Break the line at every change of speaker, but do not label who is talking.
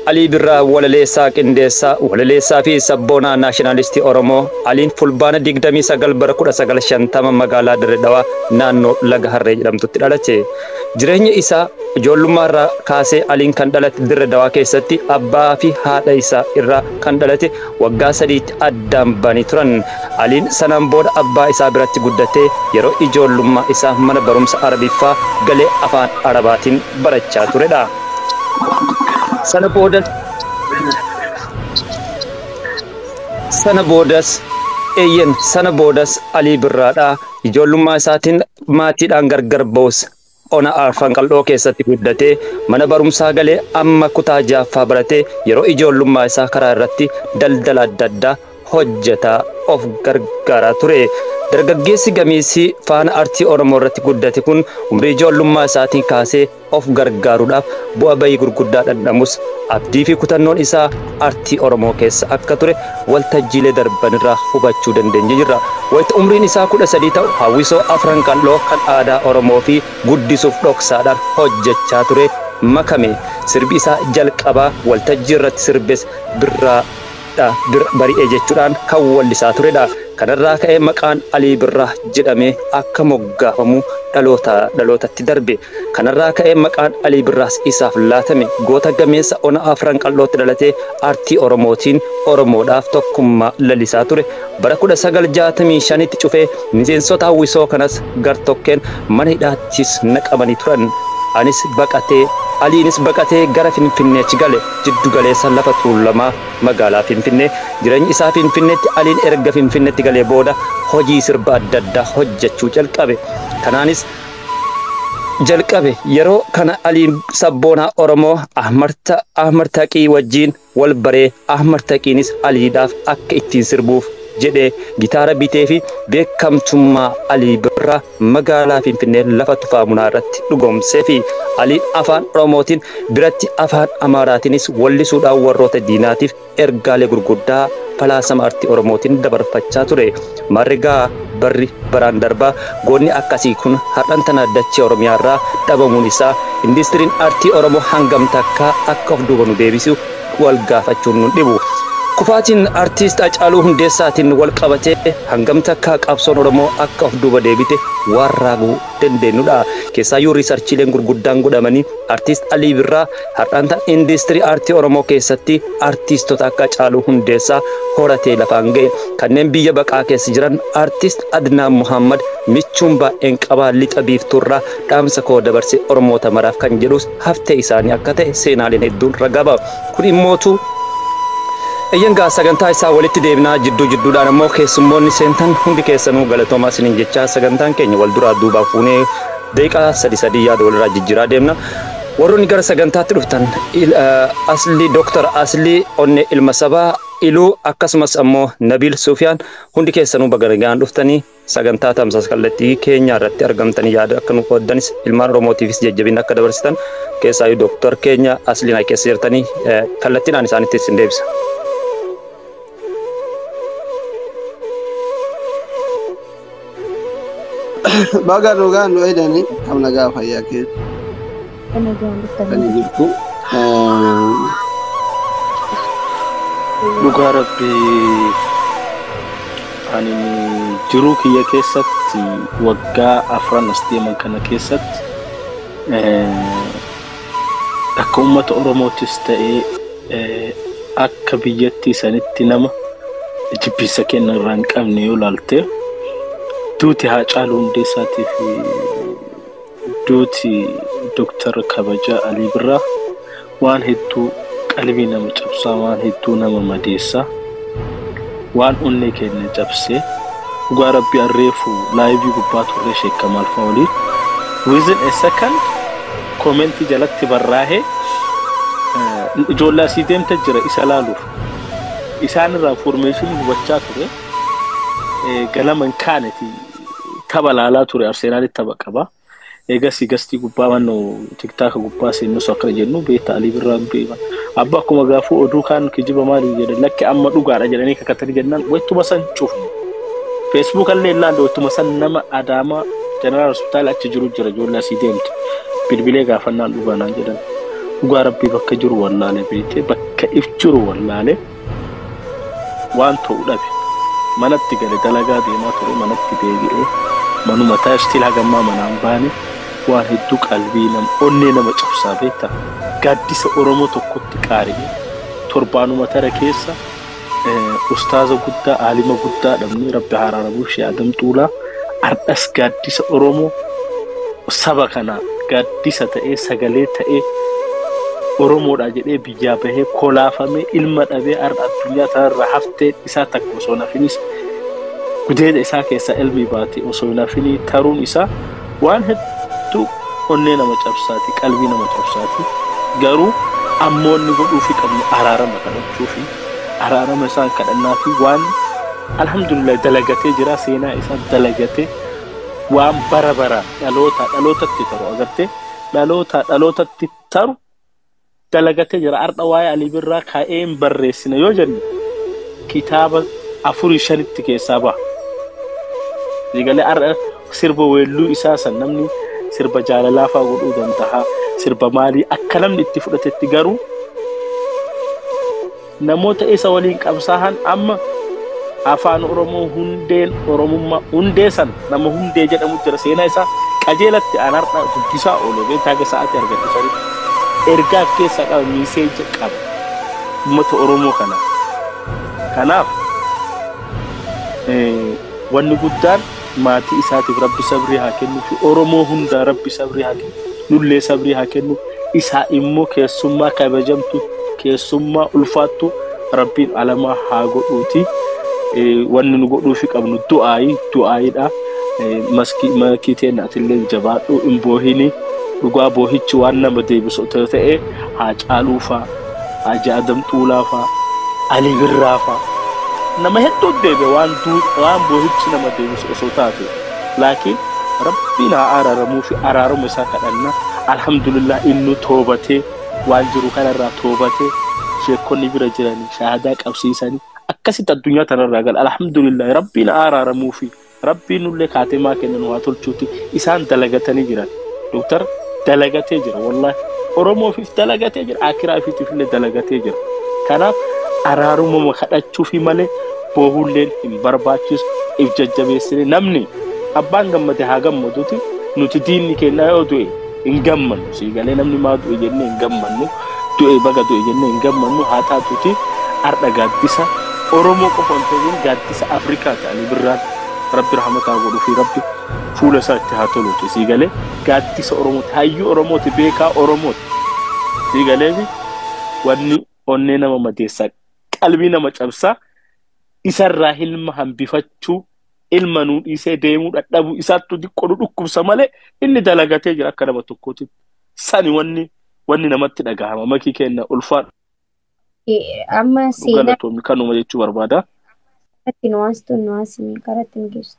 Alii Birraa walaleessaa qindeessaa walaleessaa fi sabboonaa naashinaalistii Oromoo Aliin Fulbaana 29 bara 1950 magaalaa Dirree Dhawaa naannoo Laga Harree jedhamtutti dhalate. Jireenya isaa ijoollummaa irraa kaasee Aliin kan dhalate Dirree Dhawaa keessatti abbaa fi haadha isaa irraa kan dhalate waggaa 3tti addaan ba'anii turan. Aliin sanaan booda abbaa isaa biratti guddatee yeroo ijoollummaa isaa mana barumsa Arabiffaa galee afaan Arabaatiin barachaa turedha. Sana boodas eeyyen sana boodas Alii Birraadha ijoollummaa isaatiin maatiidhaan gargar ba'us ona Arfan Qal'oo keessatti guddatee mana barumsaa galee amma kutaa 6ffaa baratee yeroo ijoollummaa isaa karaa irratti daldala adda addaa hojjetaa of gargaaraa ture. Dargaggeessi gameessi faana artii Oromoo irratti guddate kun umrii ijoollummaa isaatiin kaasee of gargaaruudhaaf bu'a bayii gurguddaa dhandhamus abdii fi kutannoon isaa artii Oromoo keessa akka ture waltajjiilee darban irraa hubachuu dandeenye jirra. Wayita umriin isaa 13 ta'u hawwisoo Afran Qal'oo kan aadaa Oromoo fi guddisuuf dhoksaadhaan hojjechaa ture makame. Sirbi isaa jalqabaa waltajjii irratti sirbes Birraa bari'e jechuudhaan kan wallisaa turedha. Kanarraa ka'ee maqaan Alii Birraa jedhamee akka moggaafamu dhalootatti darbe. Kanarraa ka'ee maqaan Alii Birraas isaaf laatame. Goota gameessa ona Afran Qal'ootti dhalatee artii Oromootiin Oromoodhaaf tokkummaa lalisaa ture. Bara 1965tti cufee miseensota hawwisoo kanas gartokkeen mana hidhaattis naqamanii turan. Anis baqatee Aliinis baqatee gara Finfinneetti gale. Jiddu galeessa lafa tuulamaa magaalaa Finfinnee. Jireenyi isaa Finfinneetti Aliin erga Finfinneetti galee booda hojii sirba adda addaa hojjechuu jalqabe. Kanaanis jalqabe yeroo kana Aliin sabboonaa Oromoo Ahmad Taqii wajjin wal baree Ahmad Taqiinis Aliidhaaf akka ittiin sirbuuf jedhee gitaara bitee fi beekamtummaa Alii Birraa magaalaa Finfinnee lafa Tufaamunaa irratti dhugoomsee fi Aliin afaan Oromootiin biratti afaan Amaaraatiinis wallisuudhaan warroota diinaatiif ergaalee gurguddaa falaasama artii Oromootiin dabarfachaa ture. Margaa barri baraan darbaa goonni akkasii kun har'an tana dachee Oromiyaa irraa dhabamuun isaa indistiriin artii Oromoo hangam takkaa akka of duuba nu deebisu wal gaafachuun nu dhibu. Kufaatiin artiist Hacaaluu Hundeessaatiin wal qabatee hangam takkaa qabsoon Oromoo akka of duuba deebite waan raaguu dandeenyudha. Keessaayyuu riisarchiileen gurguddaan godhamanii artiist Alii Birraa har'aan tan indistirii artii Oromoo keessatti artiistota akka Hacaaluu Hundeessaa horatee lafaan ga'e. Kanneen biyya baqaa keessa jiran artiist Adnaan Muhammad michuun baay'een qabaa lixa biiftuurraa dhaamsa koo dabarse Oromoota maraaf kan jedhus haftee isaanii akka ta'e seenaaleen hedduun ragaa ba'a. Kun immootu Eeyyangaa sagantaa isaa walitti deebinaa jidduu jidduudhaan ammoo keessummoonni seentan hundi keessanuu galatoomaa isiniin jechaa sagantaan keenya wal duraa duubaa fuunee daqiiqaa 3 yaada walirraa jijjiiraa deemna. Warroonni gara sagantaatti dhuftan Aslii Dooktar Aslii Onnee Ilma Sabaa Iluu akkasumas ammoo Nabiil Sufiyaan hundi keessanuu baga nagaan dhuftanii sagantaa tamsaasa kallattii keenya irratti argamtanii yaada akka nu qooddanis ilmaan Oromootiifis jajjabina akka dabarsitan keessaayyuu Dooktar keenya Asliin keessa jirtanii kallattiidhaan isaanitti isin deebisa.
Baga dhugaan nu edani kam nagaa fayyaa keessa kan jirtu.
Dhugaa Rabbii ani jiruu kiyya keessatti waggaa 4 as deeman kana keessatti akka uummata Oromootis ta'ee akka biyyattii sanitti nama jibbisa kenna irraa hin qabne yoo ilaalte duuti Haacaaluu Hundeessaatii fi duuti Dooktar Kabajaa Alii Birraa waan hedduu qalbii nama cabsaa, waan hedduu nama madeessaa, waan onnee keenya cabsee dhugaa Rabbii arreefu laayivii gubbaa turre Sheek Kamaal fa'aa waliin within a second koomentii jalatti barraa'ee ijoollee asii deemte jira isa laaluuf isaan irraa information hubachaa ture galama hin kaaneti tapha laalaa ture Arsenaalitti tapha qaba. Eegas gastii gubbaa mannoo tiktaaka gubbaa seennus akkana jennu beektaa Alii Birraa beekan. Abbaa akkuma gaafuu oduu kaan kijiba maali jedhan lakki amma dhugaadha jedhanii kakatanii jennaan wattuma san cufne. Feesbuuk illee ilaalle wattuma san nama Adaamaa Jeneraal Hospitaala achi jiru jira ijoollee asii deemte. Bilbilee gaafannaan dhugaanaan jedhan. Dhugaa rabbii bakka jiru wallaale beekte bakka if jiru wallaale waan ta'u dhabe. Manatti gale dalagaa deemaa ture manatti deebi'ee manuma taasiftii hagammaa manaan baane waan hedduu qalbii nama onnee nama cabsaa beekta. Gaaddisa Oromoo tokkotti qaari'e torbaanuma tara keessa ustaaza guddaa aalima guddaa dhabne rabbi hararamuu ishee Adam Xuulaa ardhas gaaddisa Oromoo saba kanaa gaaddisa ta'ee sagalee ta'ee Oromoodha jedhee biyyaa bahee kolaafamee ilma dhabee har'a addunyaa tanarraa haftee isaa takka osoo hin hafinis gudeeda isaa keessaa ilmi baate osoo hin hafinii taruun isaa waan hedduu onnee nama cabsaati qalbii nama cabsaati garuu ammoo inni godhuufi qabnu araarama kadhachuufi araarama isaan kadhannaa fi waan alhamdulillah dalagatee jira seenaa isaa dalagatee waan bara bara dhaloota dhalootatti taru agartee dhaloota dhalootatti taru dalagatee jira har'a waa'ee Alii Birraa kaa'ee hin barreessine yoo jenne kitaaba 4 5tti keessaa ba'a. Eegalee har'a sirba weelluu isaa san namni sirba jaalalaa fa'aa godhuu danda'a sirba maalii akka namni itti fudhatetti garuu namoota isa waliin qabsaahan amma afaan Oromoo hundeen Oromummaa hundee san nama hundee jedhamu jira seenaa isaa qajeelatti aan har'a dubbisaa oole beektaa haga sa'aatii argadhu sanitti. Ergaa of keessaa qaba miiseeja qaba uummata Oromoo kana. Kanaaf wanni guddaan maatii isaatiif rabbi sabrii haa kennu fi Oromoo hundaa rabbi sabrii haa kennu nullee sabrii haa kennu isaa immoo keessummaa kabajamtu keessummaa ulfaattu rabbiin alamaa haa godhuuti. Wanni nu godhuufi qabnu du'aayiidha. Maskii teenna atillee jabaadhu hin boohini. Dhugaa boohichi waan nama deebisu otoo ta'e haa Caaluu faa, Haaji Adam Xuulaa faa, Alii Birraa faa. Nama hedduu deebi'e waan boohichi nama deebisu osoo taate. Laakiin rabbiin haa araaramuu fi araaruma isaa kadhanna. Alhamdulillah inni toobatee waan jiru kanarraa toobatee sheekonni bira jiranii shaahadaa qabsiisanii akkasitti addunyaa tanarraa gala. Alhamdulillah rabbiin haa araaramuu fi rabbiin nullee kaatemaa kennan waa tolchuuti isaan dalagatanii jiran. Doktar dalagatee jira wallahi Oromoofiif dalagatee jira akiraafiitiif illee dalagatee jira. Kanaaf araaruma kadhachuufi malee boohulleen hin barbaachisu if jajjabeessine namni abbaan gammade haa gammaduuti nuti diinni kennaa yoo du'e hin gammannu siigalee namni maa du'e jennee hin gammannu du'e baga du'e jennee hin gammannu haa taatuuti har'a gaaddisa Oromoo qofa hin ta'in gaaddisa Afrikaa ta'anii birraan rabbi rahmataa godhuu fi rabbi fuula isaa itti haa toluuti siigalee gaaddisa Oromooti hayyuu Oromooti beekaa Oromooti siigalee wanni onnee nama madeessaa qalbii nama cabsaa isarraa ilma hambifachuu ilma nuu dhiisee deemuu dadhabuu isaattu xiqqoo dhukkubsa malee inni dalagatee jira akka nama tokkootti sani wanni namatti dhagahama makii kenna ulfaadhu.
Amma seenaa
Galatoomi kanuma jechuu barbaada.
Karatti nu waastu nu waasimii karatti nu geessu.